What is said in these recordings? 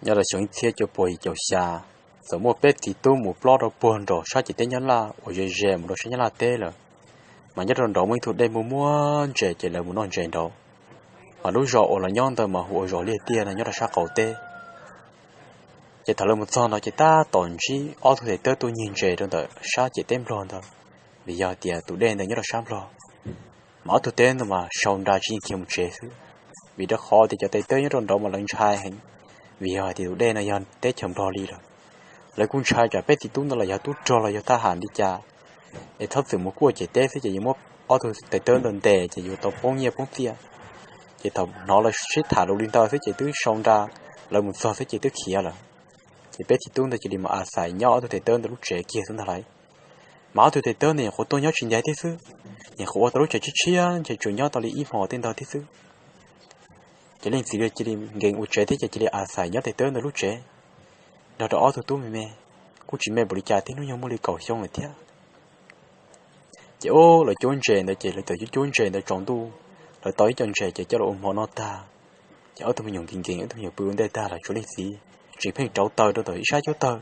Nyob rau xyoo ib txhiab cuaj puas yim caum xya, txawm muaj peb txiv tub mus plob rau puag nraum sab ciam teb Nyab Laj uas ze ze mus rau sab Nyab Laj teb lawm. Mas nyob rau nraud muaj ib tug dej muaj muab ntses ces lawv mus noj ntses nraud. Mas lub zos uas lawv nyob ntawd mas hu ua zos Liaj Tiaj no nyob rau sab qaum teb. Ces thaum lawv mus txog nraud ces tab tom ntsib ob tug tes tawb tuaj nyig ntses rau ntawm sab ciam teb Nplog ntawd, vim yog tias tus dej ntawd nyob rau sab Nplog. Mas ob tug tes tawb ntawd mas sau nra tsis yeej khiav mus tsev xwb, vim rau qhov tias cov tes tawb nyob rau nraud mas lawv ntshai heev, vim yog hais tias tus dej no yog teb chaws Nplog li lawm. Lawv kuj ntshai tsam peb txiv tub ntawd los yog tub rog los yog thaj ham li cas, es txhob txwm mus kuaj ciam teb xwb ces yuav muab ob tug tes tawb ntawd ntes ces yuav tau poob nyiaj poob txiaj. Ces thaum hnov lawv sib tham lus li ntawd xwb ces twb sau nra, lawv mus txog xwb ces twb khiav lawm. Ces peb txiv tub ntawd cia li mus a xais nyob ob tug tes tawb ntawd lub tsev kiag xwb ntag lauj. Mas ob tug tes tawb ntawd nyuam qhuav tuaj nyob tsis ntev thiab xwb, nyuam qhuav ua tau lub tsev tshiab tshiab ces tsuas nyob tau li ib hmos tej ntawd thiab xwb. Ces leej txiv cia li nkees ua tsev thiab ces cia li a xais nyob tes tawb ntawd lub tsev nrog rau ob tug tub me me, kuj tsis me npaum li cas thiab, hnub nyoog muaj li kaum xyoo lawm thiab. Ces ub lawv cuab ntses ntawd ces lawv txawm cuab cuab ntses ntawd tsaus ntuj, lawv tau ib co ntses ces coj los ua hmo noj tag. Ces ob tug me nyuam nkees nkees, ob tug me nyuam pw ua ntej tag lawm, tshuav leej txiv tseem pheej rauv taws rau ntawm ib sab cuab taws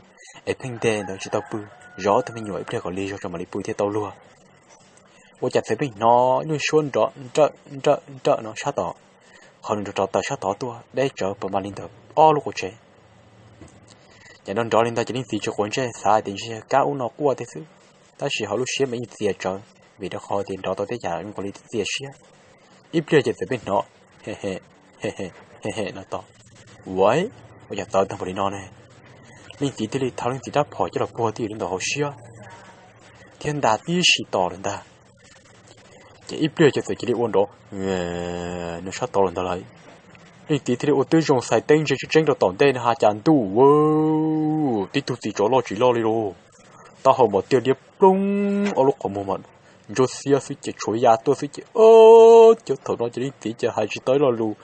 es pheej nte ntawd tsis tau pw, zov ob tug me nyuam ib pliag kom lig zog tso mam li pw thiaj tau luag. Ua cas txawm pheej hnov ib lub suab nrov nrawm nrawm nrawm no sab tod, qhov nws rauv taws sab tod tuaj deb tsawv pas mas li ntawm ob lub quav tsev. Ces nrov nrov li ntawd ces leej txiv tsis quav ntsej, xav tias ntshe kab ub no quaj tiag xwb, tab sis hauv lub siab mas yeej txias tsawv, vim rau qhov tias nrov tau tej yam zoo nkaus li txias siab. Ib pliag ces txawm pheej hnov he he he he he no tod. Ua, ua cas txawv tag npaum li no ne? Leej txiv thiaj li thau leej txiv rab phom coj los puag tib li ntawm hauv siab thiab nta tib si tos lawm ntag. Ces ib pliag ces txawm cia li ua nrov nws sab tod lawm ntag lauj. Leej txiv thiaj li ua tib zoo xais teeb ntse tseeb tseeb rau tom ntej no, ha cas ntuj, tib tug txiv tsov loj tsis loj li lauj, taub hau mas tiaj liab ploog, ob lub qhov muag mas ntsuab xiab xwb ces tshuav ya tuaj xwb ces, ces thaum no ces leej txiv ces hais tsis tau ib lo lus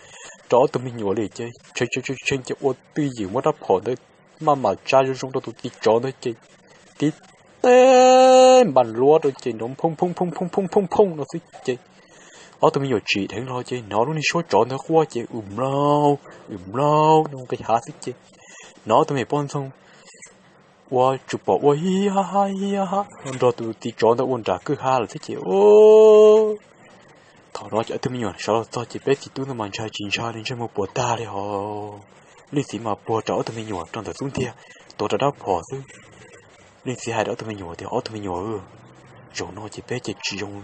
rau ob tug me nyuam li ces tshee tshee ces ua twj ywm muab rab phom ntawd maj mam tsa zoo zoo rau tus txiv tsov ntawd ces tib teg npas luab rau ces nrov phooj phooj phooj phooj phooj phooj no xwb ces ob tug me nyuam tsim dheev los ces hnov lub niag suab tsov ntawd quaj ces wm mlaug wm mlaug no nqis hav xwb ces hnov ob tug me poj ntxoog ua tsuj pom ua hiab hiab nrog tus txiv tsov ntawd ua nram kwj ha lawm xwb ces thaum no ces ob tug me nyuam sawv los txog ces peb txiv tub ntawd mas ntshai tsis ntshai li, ntsej muag puas tag li hos. Leej txiv mas puag rau ob tug me nyuam rau ntawm xub ntiag, tuav rau rab phom xwb. Leej txiv hais rau ob tug me nyuam tias, ob tug me nyuam, zaum no ces peb ces tsis zoo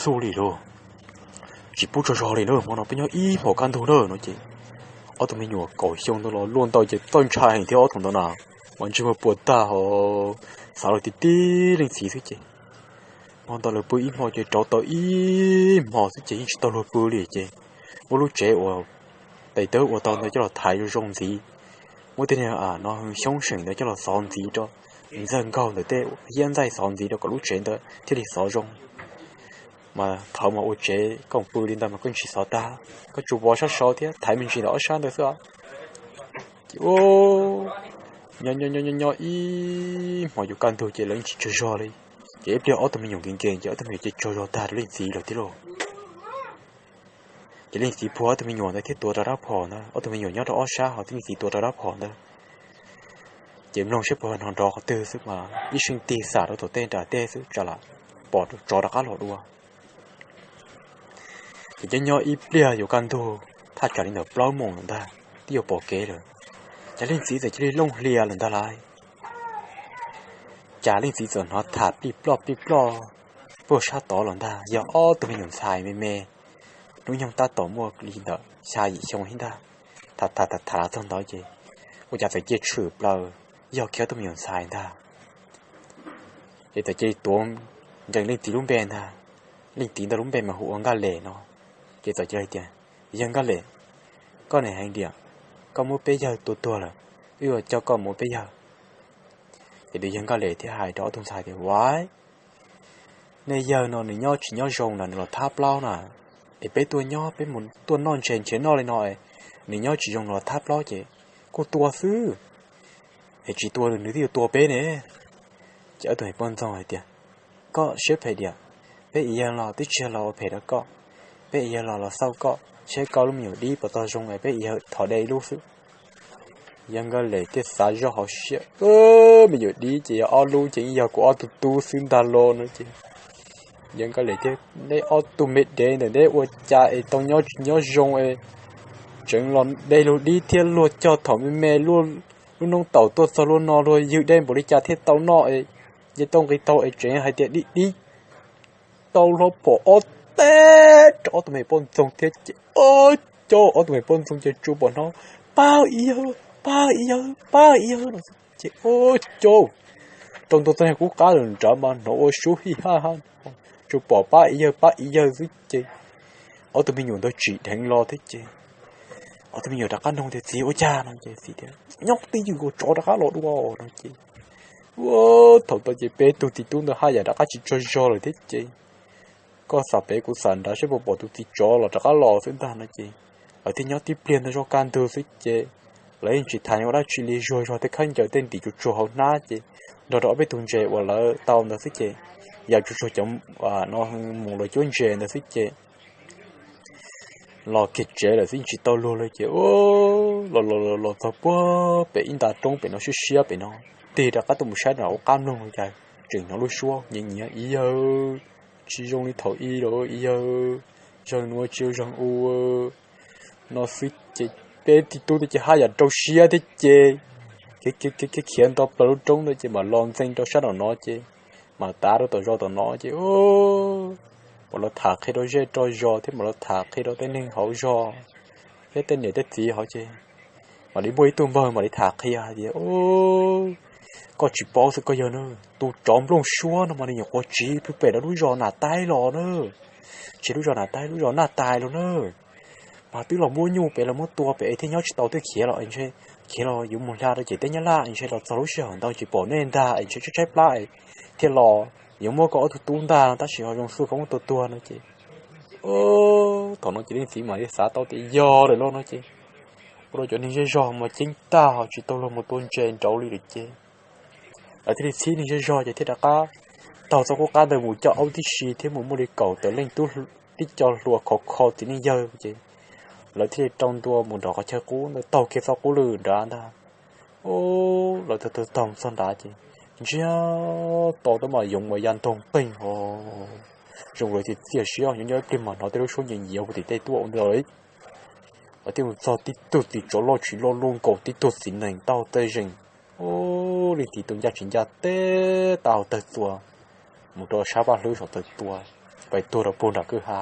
xub li lauj, tsis pub tsaug zog li lauj, hmo no peb nyob ib hmos kaj ntug na no ces ob tug me nyuam kaum xyoo ntawd los luaj ntawd ces txawj ntshai heev thiab ob tug ntawd na, mas ntsej muag puas tag hos, xav los tib tib leej txiv xwb ces hmo ntawd lawv pw ib hmo ces rauv taws ib hmos xwb ces yeej tsis tau luag pw li ces muab lub tsev uas tes tawb ua tau ntawd coj los thaiv zoo zoo ntxiv, muab tej niag no xyoob seem ntawd coj los xov ntxiv rau ntxawg nkaug ntawm tej hiab ntxaij xov ntxiv rau kom lub tsev ntawd thiaj li xov zoo. Mas thaum mas ua tsev koj pw li ntawd mas koj tsis xov tag, koj tsuas vov sab saud thiab thaiv me ntsis ntawm ob sab ntawd xwb. Ces nyob nyob nyob ib hmos yuav kaj ntug ces lawv tsis tsaug zog li. Ces ib pliag ob tug me nyuam nkees nkees ces ob tug me nyuam ces tsaug zog tag rau leej txiv lawm thiab lauj. Ces leej txiv puag ob tug me nyuam ntawd thiab tuav rau rab phom ntawd, ob tug me nyuam nyob rau ob sab hos leej txiv tuav rau rab phom ntawd. Ces mloog saib puas hnov nrov qhov twg xwb mas ib seej tig xam rau tom tej nram tej xwb tsam lam pom rau tsov rov qab los dua. Ces nyob nyob ib pliag yuav kaj ntug, thaj tsam li ntawm plaub moos lawm ntag, twb yuav pom kev lawm, cas leej txiv txawm cia li looj hlias lawm ntag lauj. Cas leej txiv txawm hnov tham plij ploj plij ploj puag sab tod los ntag, yog ob tug me nyuam ntxhais me me, hnub nyoog tab tom muaj li ntawm xya yim xyoo thiab ntag. Tham tham tham tham los txog ntawd ces ua cas txawm cia tshwm plaws, yog kiag ob tug me nyuam ntxhais ntag. Ces txawm cia li tuav nrees leej txiv lub npe ntag. Leej txiv ntawd lub npe mas hu ua Nkaj Lem no. Ces txawm cia li tias, yawg Nkaj Lem, koj niam heev diam, koj muab peb yawg tua tuag lawm, wb yuav coj koj mus ua peb yawg. Ces tus yawg Nkaj Lem thiaj hais rau ob tug ntxhais tias, ua, nej yawg no nws nyob tsis nyob zoo na, nws los thab plaub na, es peb tuaj nyob peb mus tuaj noj ntses nrhiav noj li no, nws nyob tsis zoo nws los thab plaub ces kuj tua xwb, es tsis tua nws twb yuav tua peb ne. Ces ob tug me poj ntxoog hais tias, koj siab phem diam, peb ib yawg los twb tsis yog los ua phem rau koj, peb ib yawg los los xauj koj saib koj lub me nyuam dib puas tau zoo es peb ib yawg thov de ib lub xwb. Yawg Nkaj Lem thiaj xav zoj hauv siab, me nyuam dib ces yog ob lub ces yeej yog kuv ob tug tub xwb ntag los no ces Yawg Nkaj Lem thiaj, neb ob tug me dev ntawm neb ua cas es tau nyob tsis nyob zoo es tseem los de lug dib thiab luag cog thaum me me, lub noob taum tuaj txog lub no luag ywg deb npaum li cas thiaj tau noj es, nce tau nqis tau es tseem hais tias dib dib tau hlo phom ob teg rau ob tug me poj ntxoog thiab ces, o, cov ob tug me poj ntxoog ces tsuas pom hnov, Pab ib yawg, pab ib yawg, pab ib yawg no ces, o, cov rau ntua txog niag qub qab lawm nrad mas hnov ua suab hij haj haj, tsuas pom pab ib yawg, pab ib yawg xwb ces ob tug me nyuam ntawd tsim dheev los thiab ces ob tug me nyuam rov qab nug tias, Txiv, ua cas no ces txiv tias, Nyob twj ywm, ua tsov rov qab los dua no ces, ua, thaum tau ces peb tug txiv tub ntawd haj yam rov qab tsis tsaug zog lawm thiab ces koj xam pem kuv xam nrad saib puas pom tus txiv tsov los rov qab los xwb ntag no ces lawv thiaj nyob tib pliag ntawd zoj kaj ntug xwb ces lawv yeej tsis tham ua dab tsi li, zuag zog tej khaub ncaws tej ntim tsuag tsuag hauv hnab ces nrog rau ob peb tug ntses uas lawv tau ntawd xwb ces yam tsuag tsuag cov no mus lawv cuab ntses ntawd xwb ces los kiag tsev lawm xwb tsis tau luag li ces los los los txog puag pem ib nta roob pem no siab siab pem no, tig rov qab tuaj mus saib rau qab mloog cas tseem hnov lub suab nyiav nyiav, Ib yawg, tsis zoo li thaum ub lawm ib yawg, zawg nuav tsis yog zawg ub no xwb ces peb txiv tub ces haj yam rau siab thiab ces khiav khiav nto plaws lub roob ntawd ces mam los ntxeev rau sab nraum no ces mam tav rau tom zos tom no ces mam los tham qhia rau zej rau zos thiab mam los tham qhia rau tej neeg hauv zos thiab tej niam tej txiv hauv ces mam li muaj ib tug npawg mam li tham qhia hais tias, Koj tsis paub xwb koj yawg na, tus tsov nplooj suab no mas nws nyuam qhuav tsiv pw pem rau lub zos Nam Taib los na, tsiv lub zos Nam Taib lub zos Naj Tais los na, mas twb los muab nyuj pem los muab tua pem es thiaj nyob tsis tau twb khiav los, khiav los yuav mus hla rau ciam teb Nyab Laj es ntshe los txog lub sij hawm ntawd tsis pom nej ntag es ntshe tshaib tshaib plab thiaj los, yuav muab koj ob tug tub ntag tab sis ho zoo xwb koj muab tua tuag no ces thaum no ces leej txiv mam li xav tau tias yog lawm lauj no ces ua rau cov neeg zej zog mas ceeb tag ho tsis tau luag mus tua ntses nraud li lawm ces lawv thiaj li txhib neeg zej zog ces thiaj rov qab taug txoj qub qab ntawd mus coj aub tib si thiab mus muaj li kaum tawm leej tub, tib co hluas khov kho txiv neej yawg ces lawv thiaj li rau ntua mus nram qhov chaw qub ntawd taug kiag txoj qub lwm nrad ntag. Lawv taug taug txog nrad ces ntsiag to tab mas yoov mas ya ntoog qeeg ho zoo lawv txias txias siab nyob nyob ib pliag mas hnov tej lub suab nyiav nyiav puag tim tej tuaj ua ntawd. Lawv thiaj mus txog tib tug txiv tsov loj tsis loj luaj nkaus tib tug txiv nees taub hau tej zeeg, leej txiv tus ncaj tsis ncaj teb tau tawg txuas mus rau sab vaj hlwb saum tawg tua, pais tuag rau puag nram kwj ha,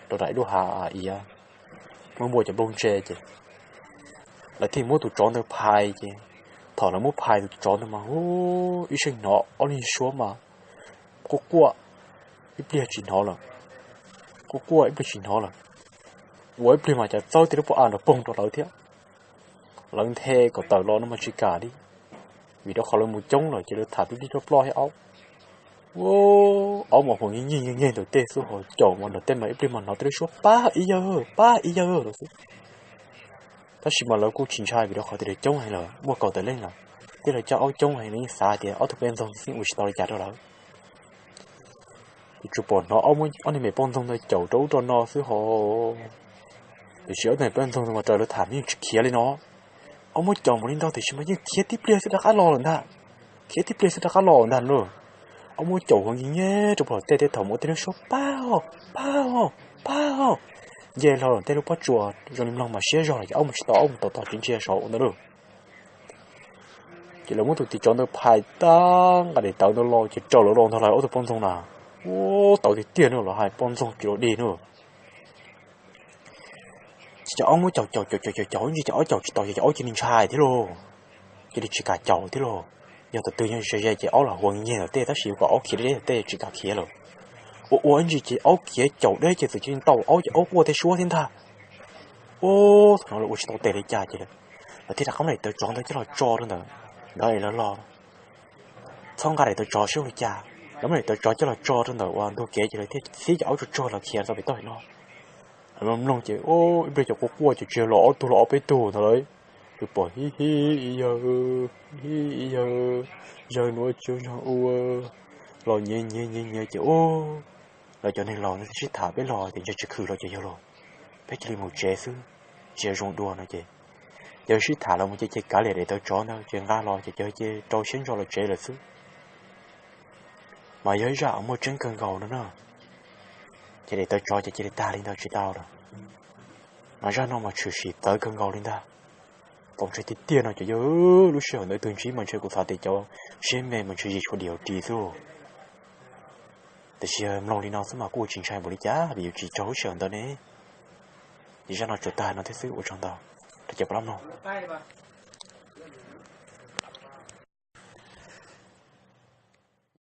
rau nram ib lub hav iav muaj muaj cov nplooj ntse ces lawv thiaj muab tus tsov ntawd phais ces thaum lawv muab phais tus tsov ntawd mas hu ib seej hnov ob leeg suab mas quaj quaj ib pliag tsis hnov lawm, quaj quaj ib pliag tsis hnov lawm, ua ib pliag mas cas txawb tej lub pob av nrov poog rau lawv thiab. Lawv nthe kom tawm los no mas tsis kam li, vim rau qhov lawv mus coob lawm ces lawv tham tib tib ploj ploj thiab aub. Aub mas huas nkeeg nkeeg nkeeg ntawm tej xub hos caum mas nram tej mas ib pliag mas hnov tej lub suab pab ib yawg, pab ib yawg los xwb. Tab sis mas lawv kuj tsis ntshai vim rau qhov tias lawv coob heev lawm muaj kaum tawm leej lawm, thiab lawv coj aub coob heev lawv yeej xav tias ob tug poj ntxoog xwb ua tsis tau li cas rau lawv. Ces tsuas pom hnov aub muab ob niag me poj ntxoog ntawd caum rau ub rau no xwb ho. Tiam sis ob niag me poj ntxoog ntawd mas raws lawv tham yeej tsis khiav li no. Aub muab caum npaum li ntawd tiam sis mas yeej khiav tib pliag xwb rov qab los lawm ntag. Khiav tib pliag xwb rov qab los ntag lauj. Aub muab caum huas nkeeg nkeeg rau puag tim tej thiab thaum mus ua tej lub suab pab, pab, pab nce hlo tej lub pob tsuas zoo li mloog mas siab zog los ces aub mus tsis tau aub mus tom tom tsev ntsia saud ua ntawd lauj. Ces lawv muab tus txiv tsov ntawd phais tag nqa daim tawv ntawd los ces raws lawv los ntag lauj ob tug poj ntxoog na. Ua tau tiag tiag na los hais poj ntxoog tsis los dig na. Ces cov aub muab caum caum caum caum caum ib ntsis ces aub caum tsis tau ces cov aub cia li ntshai thiab lauj. Cia li tsis kam caum thiab lauj. Yog tus twg yog ze ze ces aub los huas nkeeg ntawm tej tab sis kom aub khiav deb deb ntawm tej tsis kam khiav lawm. Ua ua ib ntsis ces aub khiav caum deb ces txawm cia li ntaus aub ces aub quaj tej suab thiab ntag. Ua thaum no lawv ua tsis tau tes li cas ces lawv thiaj rov qab muab daim tawv tsov ntawd coj los tso rau ntawd, nkawd lawv los txhob nqa daim tawv tsov seb ua li cas. Lawv muab daim tawv tsov coj los tso rau ntawm uas ntug kev ces lawv thiaj txhib cov aub tsuag tsuag los khiav tau pem toj no. Lawv mloog ces ib pliag cov quaj quaj ces tsis yog los ob tug los ob peb tug ntawd lawm. Tsuas pom hib hib ib yawg, hib ib yawg, yawg nuav tsis yog yawg ua, los nyiav nyiav nyiav nyiav ces lawv cov neeg los sib tham peb los ces ntshe tsis khwm los ces yog los, peb cia li mus tsev xwb, tsis zoo dua no ces Yawg sib tham los mus ces, ces kav liam daim tawv tsov ntawd ces nqa los ces, ces rau siab ntso los tsev lawm xwb. Mas yog ib zaj uas muaj tseeb kawg nkaus no na, ces daim tawv tsov ces cia li tag li ntawd tsis tau lawm. Mas zaj no mas tshwm sim txawv kawg nkaus li ntag. Txaus ntshai tiag tiag no ces yog lub sij hawm ntawd tus ntsib mas ntshe kuv xav tias cov siab me mas ntshe yim tshuav dim ris xwb. Tiam sis mloog li no xwb mas kuj ua tsis ntshai npaum li cas vim yuav tsis raug lub sij hawm ntawd ne. Ces zaj no tsuas tag no thiab xwb, ua tsaug ntau rau cov pab los mloog.